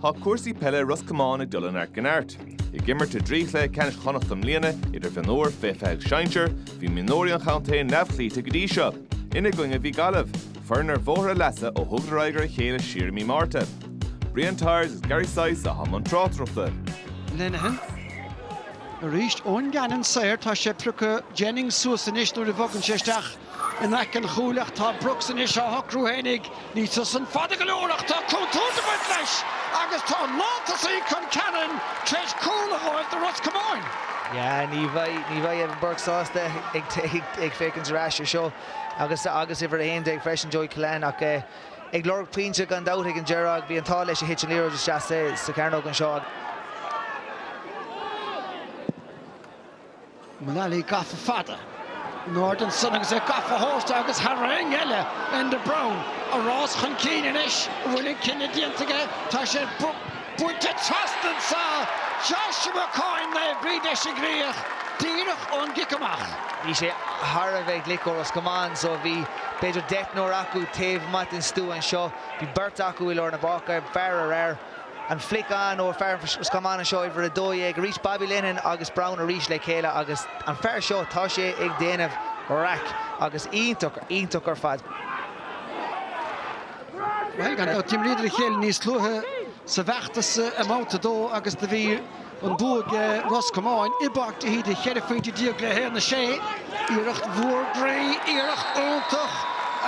Tá cúrsaí peile i Ros Comáin ag dul ó neart go neart. Ag imirt i dtrí chluiche ceannais Chonnacht i mbliana, idir mhionúir, fé 20 agus sinsir, bhí mionúirí an chontae neamhchloíte go dtí seo. Ina gcoinne bhí Gaillimh, foireann ar bhóthar a leasa ó thugadar aghaidh ar a chéile siar i mí Márta. Brian Tyers agus Gary Sice atá i mbun tráchtaireachta. Lenihan arís. Eoin Gannon saor, tá sé ag piocadh Jennings suas anois nuair a bhogann sé isteach. In aice an chúil ach tá Brooks anois á shocrú fhéinig. Níl san fada go leor ach tá contúirt ag baint leis agus tá an lántosaí Concannon tar éis cúl a ghabháil do Ros Comáin. Yeah, ní bheidh, ní bheidh Evan Burke sásta ag, ag féachaint ar ais ar seo agus, agus uimhir 11 freisin, Joey Cullen ach ag lorg pointe gan dabht ag an deireadh. Bhí an t-ádh leis a thit an liathróid isteach sa, sa chearnóg anseo. Mullally gafa fada in airde ansan agus é gafa thabhairt agus thar éinne eile Enda Browne a rás chun cinn anois an bhfuil an cinneadh déanta aige tá sé buailte trasna anso Joshua Coyne Naomh Bríd leis an gcríoch díreach ón gcic amach. Bhí sé thar a bheith glic ó Ros Comáin so bhí b'fhéidir deichniúr acu taobh amuigh den stua anseo. Bhí beirt acu i lár na páirce, fear ar fhear. An flic ann ó fear Ros Comáin anseo, uimhir 12, arís Bobby Lenihan agus Browne arís le chéile agus an fear seo, tá sé ag déanamh raic agus iontach, iontach ar fad. Bhuel, gan dabht, d'imríodar a chéile níos luaithe sa bhfeachtas i mBabhta 2 agus do bhí an bua ag Ros Comáin i bPáirc de hÍde, 14 phointe le 1-6. Iarracht mhór groí, iarracht iontach,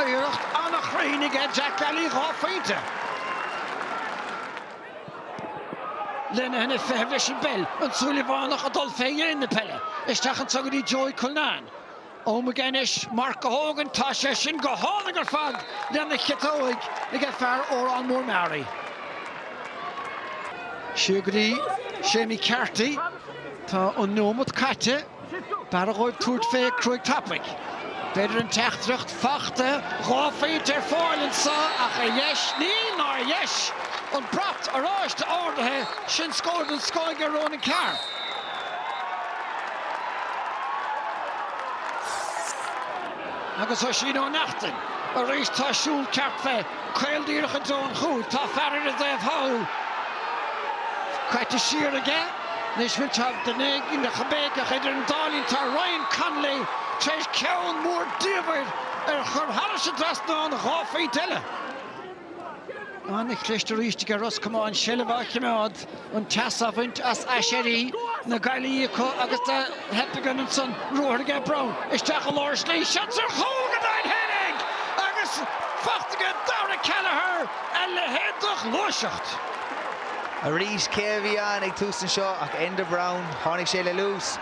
iarracht an-chruinn aige Jack Lally, 2 phointe. Lenihan ag feitheamh leis an bpeil, an Súilleabhánach ag dul fé dhéin na peile. Isteach anso go dtí Joey Cullinane. Am aige anois marc a thógaint, tá sé sin go hálainn ar fad lena chiotóig ag fear Órán Mór Meáraí. Siar go dtí Séimí Carty. Tá an neomat caite. B'fhearra dhóibh tabhairt fé cruaidh tapaidh. B'fhéidir an teachtaireacht fachta, 2 phointe ar fáil anso ach ar dheis, níl ná ar dheis! An brat oráiste ardaithe, sin scór den scoth ag Ronan Carr. Agus Oisín Ó Neachtain arís tá siúl ceart fé, caol díreach i dtreo an chúil, tá fear ar an dtaobh thall caite siar aige. Anois bhfuil tá duine éigin a béiceach idir an dá linn, tá Ryan Connolly tar éis ceann mór diamhair a chur thairis an dtrasnán, 2 phointe eile. An-chliste arís ag Ros Comáin seilbh á choimeád, an teas á bhaint as aiséirí na Gaillimhe acu agus do theip againn ansan. Ruathar aige Browne isteach i lár slí, seans ar chúl go deimhin fhéinig agus fachta aige Dara Kelleher a leithéid de ghluaiseacht. Arís, cé a bhí ann ag tús anseo ach Enda Browne. Tháinig sé le luas,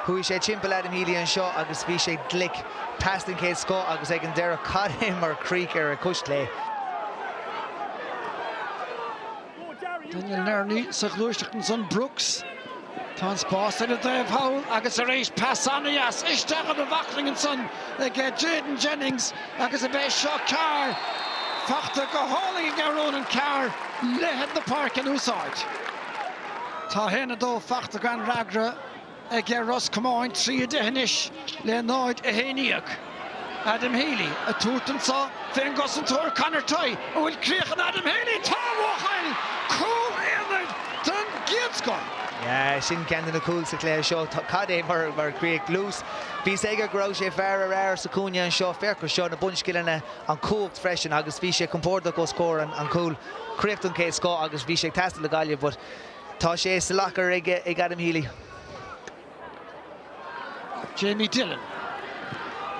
chuaigh sé timpeall Adam Healy anseo agus bhí sé glic. Pas den chéad scoth agus ag an deireadh cad é mar chríoch ar a chois chlé. Daniel Nerney sa ghluaiseacht ansan, Brooks. Tá an spás ar an dtaobh thall agus arís pas an-dheas isteach ina bhaclainn ansan ag Jaden Jennings agus ab é seo Carr fachta go hálainn ag Ronan Carr leithead na páirce in úsáid. Tá 1-2 fachta gan fhreagra. Ag Ros Comáin, 3-10 anois le 0-11. Adam Healy ag tabhairt anso fén gcosantóir Conor Tighe. An bhfuil críoch in Adam Healy? Tá, a bhuachaill! Cúl aonair den gcéad scoth! Yeah, sin ceann de na cúil sa chluiche seo. Cad é mar chríoch. Luas. Bhí 'fhios aige go raibh sé fear ar fhear sa chúinne anseo. Féach ar seo, na bunscileanna, an chumhacht freisin agus bhí sé compordach os comhair an chúil. Críoch den chéad scoth agus bhí sé ag teastáil do Ghaillimh but Tá sé sa lascar ag Adam Healy. Jamie Dillon.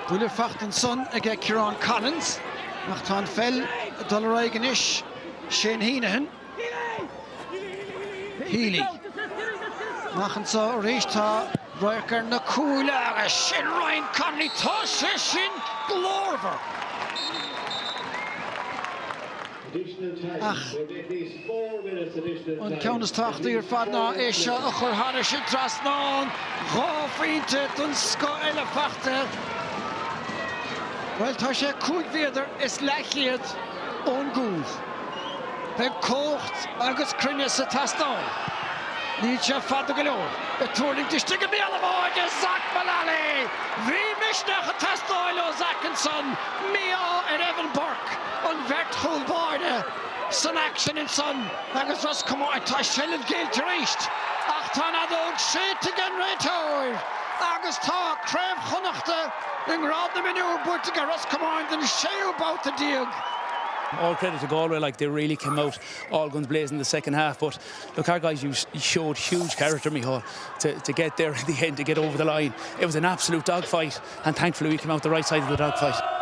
Buille fachta ansan aige Ciarán Collins ach tá an pheil ag dul ar aghaidh anois. Shane Heneghan. Healy. Amach anso arís tá radharc ar na cúil agus sin Ryan Connolly. Tá sé sin glórmhar! Ach an ceann is tábhachtaí ar fad ná é seo a chur thairis an trasnán, 2 phointe den scoth eile fachta. Bhuel, tá sé 5 mhéadar is leathchéad ón gcúl. Beidh cumhacht agus cruinneas ag teastáil. Níl sé fada go leor. Ag tuirlingt istigh i mbéal an bháid, Zach Mullally! Bhí mé. Misneach ag teastáil ó Zach ansan, mí-ádh ar Evan Burke, an bheirt chúl báire san aicsean ansan agus Ros Comáin, tá seilbh géillte arís ach tá an fheadóg séidte ag an réiteoir agus tá Craobh Chonnachta i ngrád na mionúr buaite ag Ros Comáin den séú babhta déag. All credit to Galway, like they really came out all guns blazing in the second half but look our guys showed huge character Micheál to, to get there in the end to get over the line. It was an absolute dogfight and thankfully we came out the right side of the dogfight.